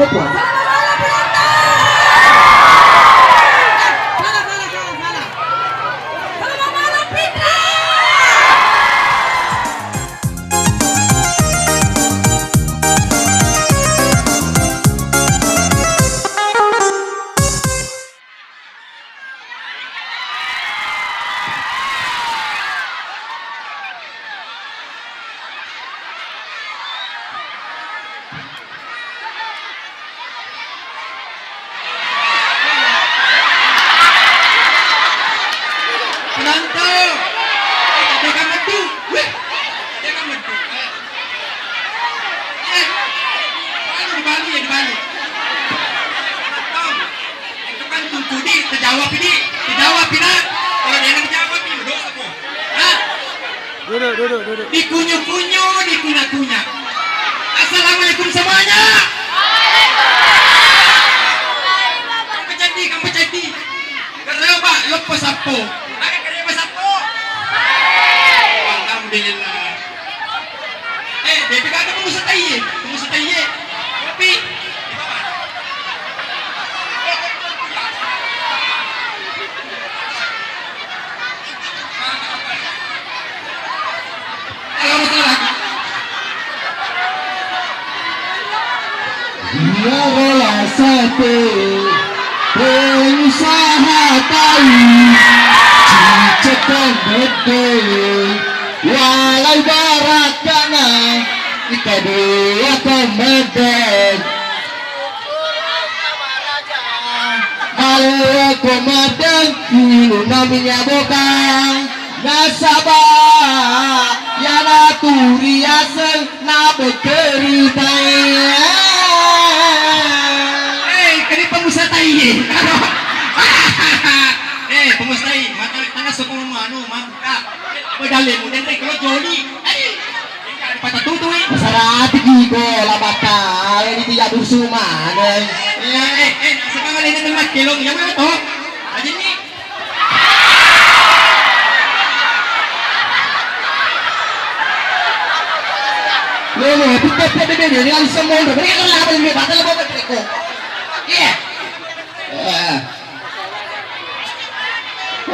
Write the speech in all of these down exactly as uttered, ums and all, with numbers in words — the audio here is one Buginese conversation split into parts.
Selamat malam, penonton. Eh, salah, salah, salah, salah. Selamat malam, Fitri. Penonton, eh, ada kan meddu. Wih, ada kan meddu. Eh, eh, baru dibalik ya, dibalik. Penonton, itu kan tungku di, terjawab ini, terjawab ini. Kalau dia yang terjawab ini, dosa kok. Hah? Duduk, duduk, duduk. Dikunyu-kunyu, dikunyah-kunyah. Assalamualaikum semuanya. Kampeceddi, kampeceddi. Kereba leppo sappo. Aga kereba sappo? Alhamdulillah. Eh, depi kata pengusaha taiye, pengusaha taiye. Kopi. Iyaro lasete pengusaha tai, cicekang bedde, walai barakkana, ita dua pemedde. Maloko madang, minunna minyak bokang. Nasaba, yana turi aseng, nabekkeri tai. Eh, kani pengusaha tai. Eh, pengusaha tai, mata tanah sokong anu, mangka. Apa dalil, mudah deh, kalau joli. Eh. Patatutui. Masaratiki ko, la battala ni tijak dursu maneng. Eh, eh, eh, sekarang ini dengan kelong, yang mana toh? Aja ni. Lo, lo, pita, pita, pita, pita, ini kan semua, udah, ini kan lama, ini batal, lo, batal, kok. Iya. Eh.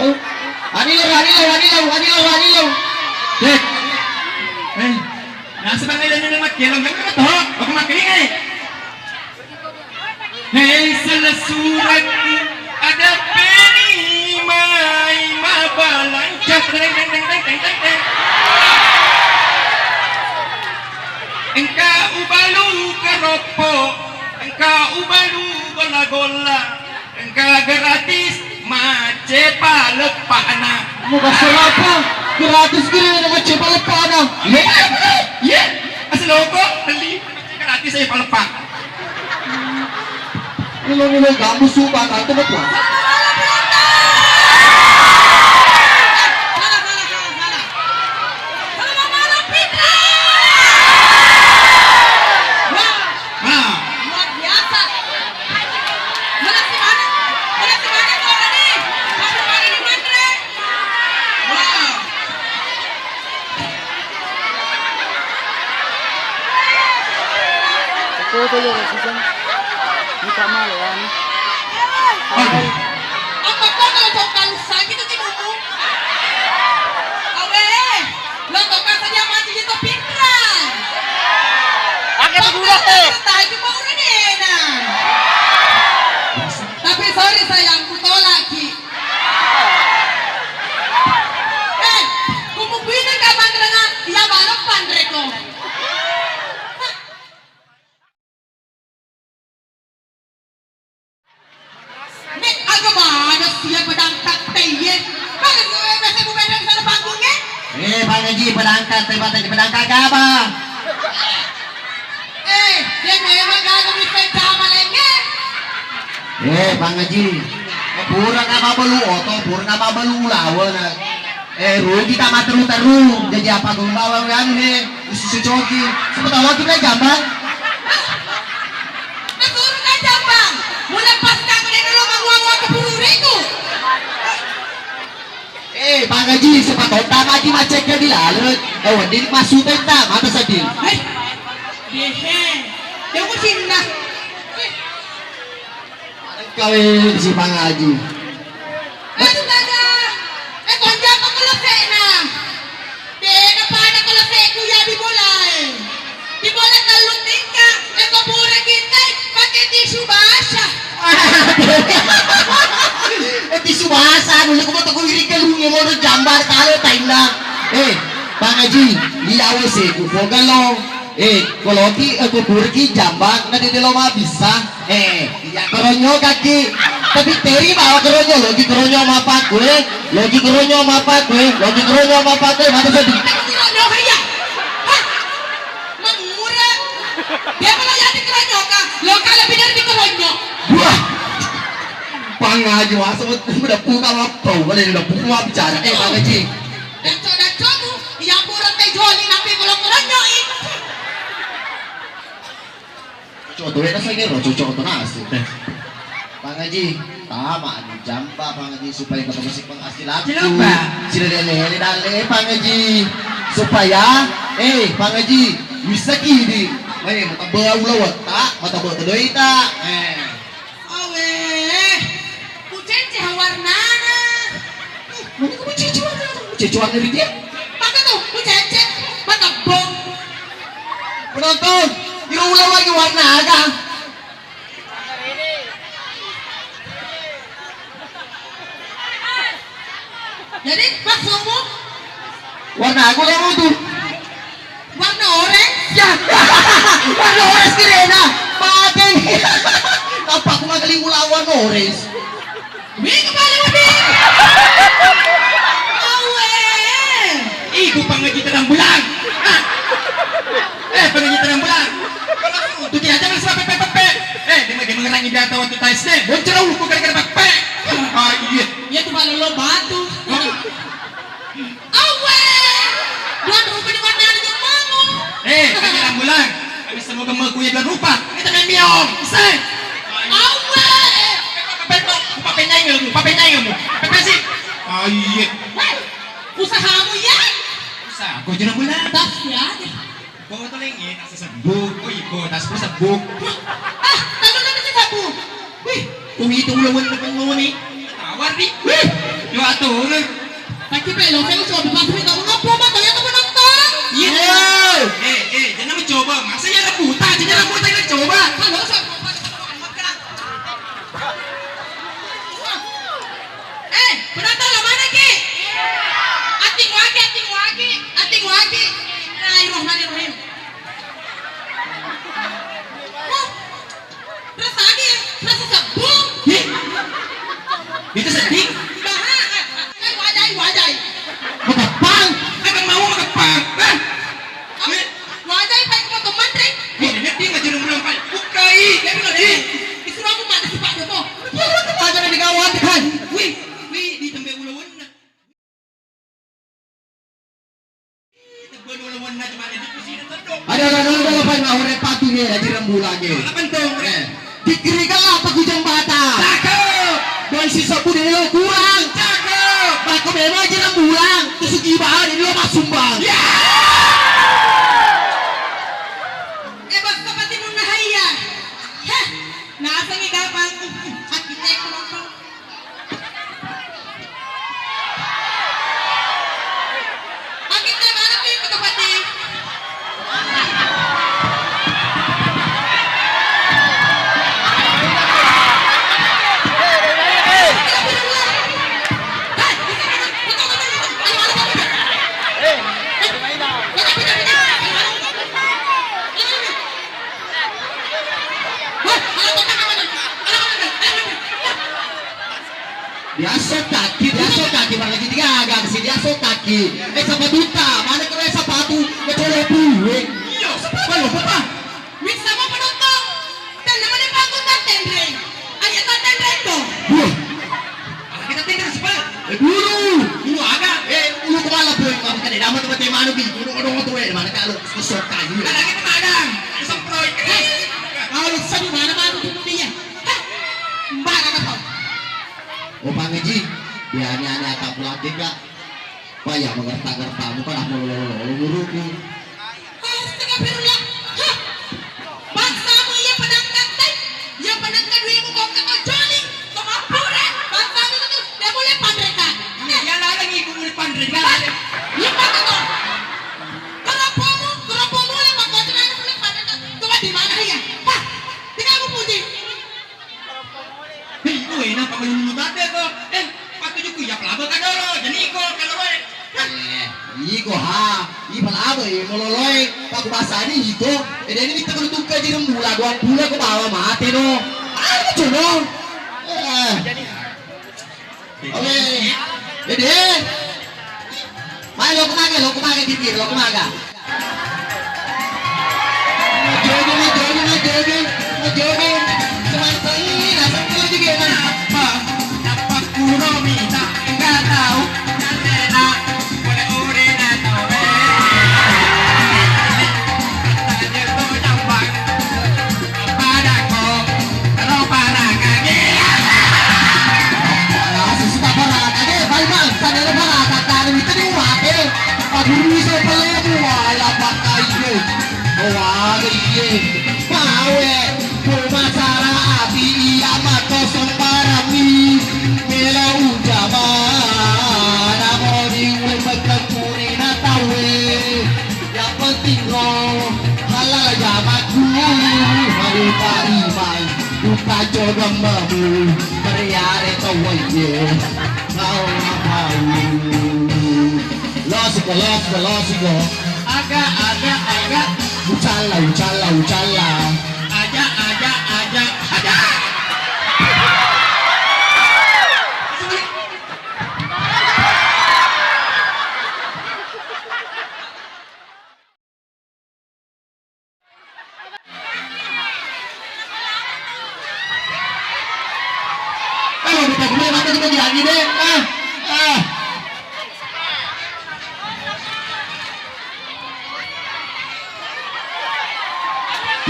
Oh. Anilo, anilo, anilo, anilo, anilo. Cek. Eh, nasaba ngai lani makkelong, yang mana toh? Aku makkeling, eh. Hei, salah suratku ada peni mai mabalanja. Teng, teng, teng, teng, teng, teng, teng. Engka ubalu karoppo, engka ubalu golla-golla. Engka gratis, maccepa leppana. Mau kasar apa? Gratis gini, maccepa leppana. Iya, iya, iya. Asal loko, beli. Gratis aja paleppa. Nilo-nilo gambus sumpah, tante betul. Salah, salah, salah, salah. Selamat malam, Fitri. Wah, wah. Luar biasa. Mana si mana? Mana si mana, Bang Rani? Bang Rani, Bang Rani. Wah. Foto ya, Susan. Ini tak malu, ya, ini. Aduh. Apa kau kalau kau kalau sakit itu timumu? Awe. Lo tokang saja mati itu pinrang. Pakai pegulat, eh. Tahu itu mau renena. Tapi sorry sayang, ku tolak ki. Eh, ku mukuina ka manrena, iya balo panreko. Nek aga maneng sia pedangkat teye. Bale gue biasa gue bedeng sana panggungnya. Eh, Bang Haji, pedangkat, teh, Bang Haji, pedangkat apa? Eh, dia memang gagal bisa sama lenge. Eh, Bang Haji, pura nggak mau belu oto, pura nggak mau belu lawan. Eh, rugi tak materu-teru. Jadi apa gombal anu nih? Usus coki. Siapa tahu lagi beli jambang. Keturunan jambang. Mulai pas kamu dulu menguang-uang ke pururiku. Eh, Bang Haji, siapa tahu tak Haji macet ke di lalu. Eh, wandi masuk tentang mata sedih. Eh, dehe. Dia musimna. Eh, Kawin si Bang Haji. Astaga, eh, konjak apa kelesekna? Dena pada kelesekku ya di bolae. Di bola tellu tingkat, eh, ko pura kita pakai tisu basah. Eh, tisu basah, dulu ko to ko iri galungnge mau jambar kale tainna. Eh, Bang Haji, iya wese ku fogalo. Eh, koloki, eh, kuburki jambang na dede lo mabissa. Eh, iya keronyo kaki. Tapi teri bawa keronyo, logi keronyo mapakku, eh. Logi keronyo mapakku, eh. Logi keronyo mapakku, eh. Mata sedih. Keronyo kaya. Hah? Mangura. Dia kalau jadi keronyo kah? Lo kalau benar di keronyo. Wah. Bang Haji, masa udah buka apa? Boleh udah buka bicara. Eh, Bang Haji. Daco-dacomu, iya pura teh joli, napi kalau keronyo, ih. Cocok tuh, enak saya kira cocok tuh nasi. Bang Haji, tama anu jamba Bang Haji supaya nggak bersih Bang asli laku. Jelek, Bang. Sila lele dalle Bang Haji. Supaya, eh Bang Haji, bisa kidi. Eh, mata bau lawat tak, mata bau tedoi tak. Eh. Awe, kucece ha warnana. Mana ku kucece warna? Kucece warna ri dia? Maka tuh, kucece, maka bong. Penonton, iro ulang lagi warna aga? Jadi, maksudmu? Warna aku kamu tuh. Warna orange? Ya. Warna orange kirena. Mateng. Apa aku magali ulang warna orange? Wih, kepala lebih. Awe. Ih, ku pangaji terang bulan. Eh, pangaji terang bulan. Tuti aja kan sebab pepe-pepe. Eh, dia mau mengerangi data waktu tais deh. Bocor aku gara-gara pepe. Ah, iya. Iya tuh malah lo batu. Awe! Dua rupa di mana ada jamamu? Eh, Pangeran Bulan. Kami semua gemuk kuya dua rupa. Kita main biong. Selesai. Awe! Pepe, pepe, pepe, pepe, pepe, pepe, pepe, pepe, sih. Ah, iya. Weh, usahamu ya? Usaha, kau jangan bulan. Tas ya. Ko to lengnge, tas sebbu. Oh, iko tas ku sebbu. Ah, tahu nanti sebbu. Wih, kumi itu ulo won temen ngoni. Tawar di. Wih, yo atur. Tapi pelo saya coba pas kita mau ngapa mah ternyata menonton. Iya. Eh, eh, jangan mencoba. Masa ya rebutan, jangan rebutan kita coba. Kalau saya Eh, penonton lo mana ki? Ating waki, ating waki, ating waki. Bismillahirrahmanirrahim. Oh, rasa agi, rasa sebbu. Ih, itu sedih. Baha, eh, wajai, wajai. Makepang. Emang mau makepang? Hah? Wajai paling foto manre. Wih, ini dia ngajarin bulan paling bukai. Jadi lo deh. Disuruh aku mana sih Pak Joto? Dia lo tuh aja di kawan kan. Wih, wih, di tembe ulo wonna. Tembe ulo wonna cuma di sini tetap. Ada, ada, ada, ada, Pak, mau repatu nih, ada di rembulan nih. Apa tuh? Eh. Dikkirikella apa ku jembata. Cakep. Dan si sebbu di lo kurang. Cakep. Maka memang aja rembulan. Terus gimana di lo massumbang. Ya. Eh, bos, apa timun nahaya? Heh, nasengi kapang. Sakit cek penonton. Diasso kaki, diasso kaki, Bang Haji, digaga sih, diasso kaki. Eh, sepatuta, mana kira sepatu, kecuali puluh. Iya, sepatu lo, Bapak. Mik sama penonton. Tenna mana paku tatenreng. Ayo tatenreng to. Wah. Kita tenreng sepatu. Eh, dulu. Dulu aga. Eh, dulu kemana boy? Kamu kan dapat tempat yang mana bi? Dulu odong tuh, eh, mana kalau sosok kayu. Ada kita magang. Semproy. Kalau sabu mana mana tuh dia. Hah. Mbak apa? Oh, Bang Haji, biarnya hanya tak pulang juga. Paya mengerta-ngerta, bukan aku lolo-lolo guruku. Astagfirullah. Hah. Bangsamu iya penangkat, teh. Iya penangkat, duitmu kau kata joli. Ina pamelunu tabe ko. Eh, patujukku ya pelaba kadolo. Jadi iko kalau wae. Eh, iko ha, i pelaba e mololoe. Paku basani iko. Eh, deni mitta ko tukka jireng bula dua puluh ko bawa mate no. Ah, cono. Eh. Oke. Dede. Mai lo kumaga, lo kumaga kikir, lo kumaga. Jogging, jogging, jogging, jogging. Cuman ini nasib dulu juga, nah. Apa? Apa kuno minta? Enggak tahu. Kan enak. Boleh udah tahu. Padako, ero parakage. Susu paparaka de, bai bangsa de ero paraka, tadi mita di mate. Paburu iso pelemu, wala pakai de. Wala iye. Pawe, pemasara ati iya mato sembarami. Mela ujama, namo di ue pekekuri na tawe. Yang penting ro halal jamaku, haru tarimai, buka jodoh memu, meriare tawaye, kau ngapain? Losiko, losiko, losiko. Aga, aga, aga. Ucalla, ucalla, ucalla. Aja, aja, aja, aja. Eh, kita gue mana kita jadi deh. Ah, ah.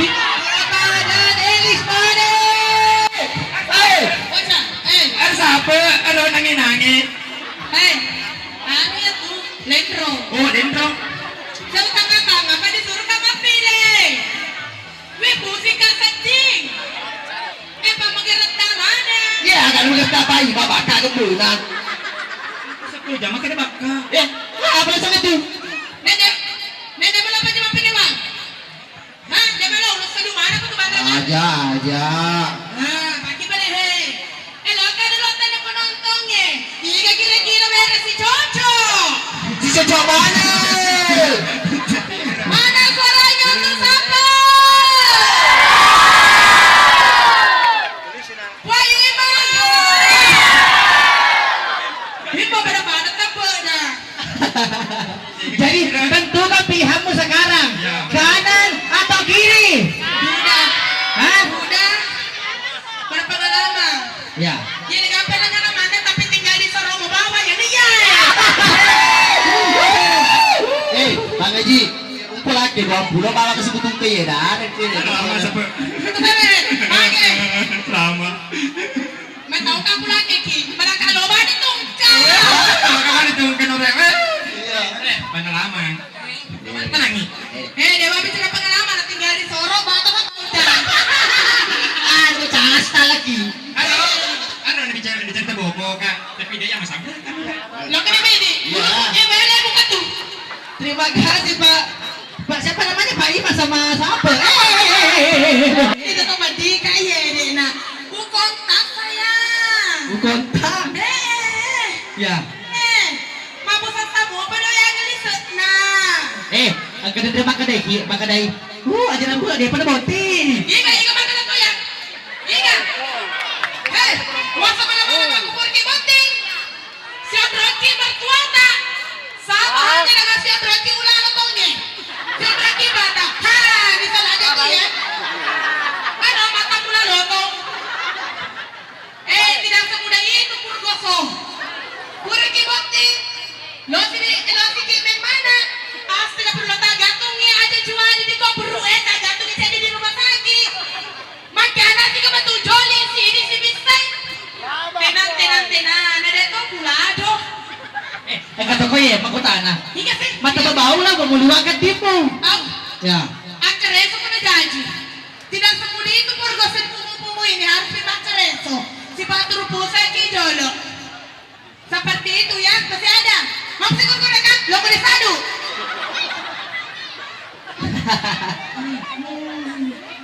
Di Bapak dan Elis Mane. Hei. Bocah, eh. Ada siapa? Ada nangi-nangi. Hei, anu ya tuh. Lenro. Oh, lenro. Saya tangga-tangga, apa disuruh kamu pilih? Wih, pusing kak seting. Eh, Pak, mageretta mana? Iya, kan mageretta apa? Iya, Bapak, kak gembuna. Sepuluh jam, makan bakka. Eh, apa sama itu? Nenek, nenek, berapa jam apa nih, Bang? Hah, dia melo ulus kedu mana aku tuh bandara? Aja, aja. Nah, pagi pada, hei. Eh, lo kan lo tanya penontonnya. Tiga kira-kira beres si Coco. Si Coco mana? Mana suaranya untuk siapa? Wahyu Imam. Imam pada pada tepuk dah. Jadi, tentukan pilihanmu sekarang. Ya. Kanan atau kiri? Udah. Hah? Udah. Berpengalaman. Ya. Jadi, kapan dengan mana, tapi tinggal di Soromo bawah, jadi ya. Eh, Bang Haji, kumpul lagi dua puluh, bawa ke sebutungke ya, dah. Lama, sepe. Lama. Mataukang pulangngeki, barangka loba ditungka. Loba ditungka, orang, eh. Iya. Eh, pengalaman. Tenangi. Eh, dia mah bicara pengalaman, tinggal di Soro, bata, bata, udah. Ah, itu casta lagi. Anu, anu, bicara, bicara teboko, Kak. Tapi dia yang masak. Lo kena bini. Iya. Eh, boleh buka tuh. Terima kasih, Pak. Pak, siapa namanya? Pak Iman sama siapa? Eh, eh, eh, eh, eh, eh. Itu tuh mati kayak ini, nak. Ukontak saya. Ukontak? Eh. Ya. Eh, mabuk sassamu apa doya gelisek, nah. Eh, angkat dia makan deh, Ki, makan deh. Uh, aja nampu dia pada boti. Iya, iya, makan aku ya. Iya. Hei, masa mana-mana aku pergi boti. Sionroki mertuata. Sama aja dengan sionroki ulana tonge. Sionroki bata. Ha, bisa aja tuh ya. Ada mata mula lotong. Eh, tidak semudah itu, Purgoso. Purki boti. Lo sini, lo siki main mana? Astagfirullah, tak gantung ya aja jual di kau perlu eh, tak gantung jadi di rumah sakit. Makkeda tiga batu joli sini si bissai. Tenang, tenang, tenang. Ada tuh pulado. Eh, eh, kata kau ya, makutana. Iya sih. Mata bau lah, mau luar ke tipu. Au. Ya. Akkareso kena jaji. Tidak semudah itu, Purgo, si pumu-pumu ini harus dipakai reso. Si paturu pusai ki jolo. Seperti itu ya, masih ada. Mau sih kau kena kan? Lo kena sadu.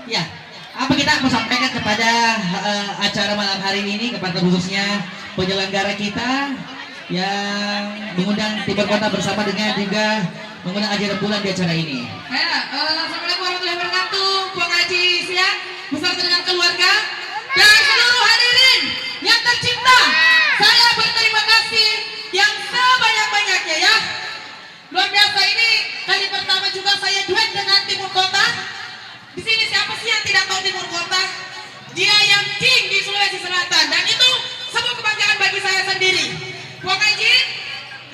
Ya. Apa kita mau sampaikan kepada, eh, acara malam hari ini, kepada khususnya penyelenggara kita yang mengundang Timur Kota bersama dengan juga mengundang Aji Rembulan di acara ini. Ya, eh, assalamualaikum warahmatullahi wabarakatuh, Puang Aji Siang beserta dengan keluarga dan seluruh hadirin yang tercinta. Saya berterima kasih yang sebanyak-banyaknya ya. Luar biasa, ini kali pertama juga saya duet dengan Timur Kota. Di sini siapa sih yang tidak tahu Timur Kota? Dia yang king di Sulawesi Selatan dan itu sebuah kebanggaan bagi saya sendiri. Puang Aji,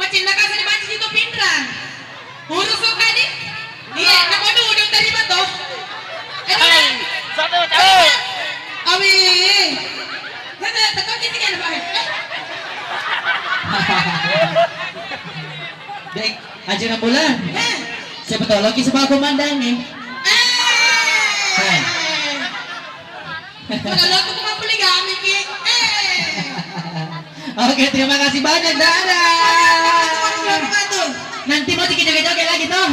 macinna kasih di Panji itu Pinrang. Urus suka di? Iya, nak bodoh udah terima toh. Eh, Hai, satu, satu. Awi. Nggak ada, teko kita kan, Pak. Dek, Aji Rembulan. Eh. Siapa tahu lagi sebab komandan nih. Eh. Hai. Kalau aku cuma poligami ki. Eh. Oke, terima kasih banyak. Dadah. Nanti mau kita joget-joget lagi toh.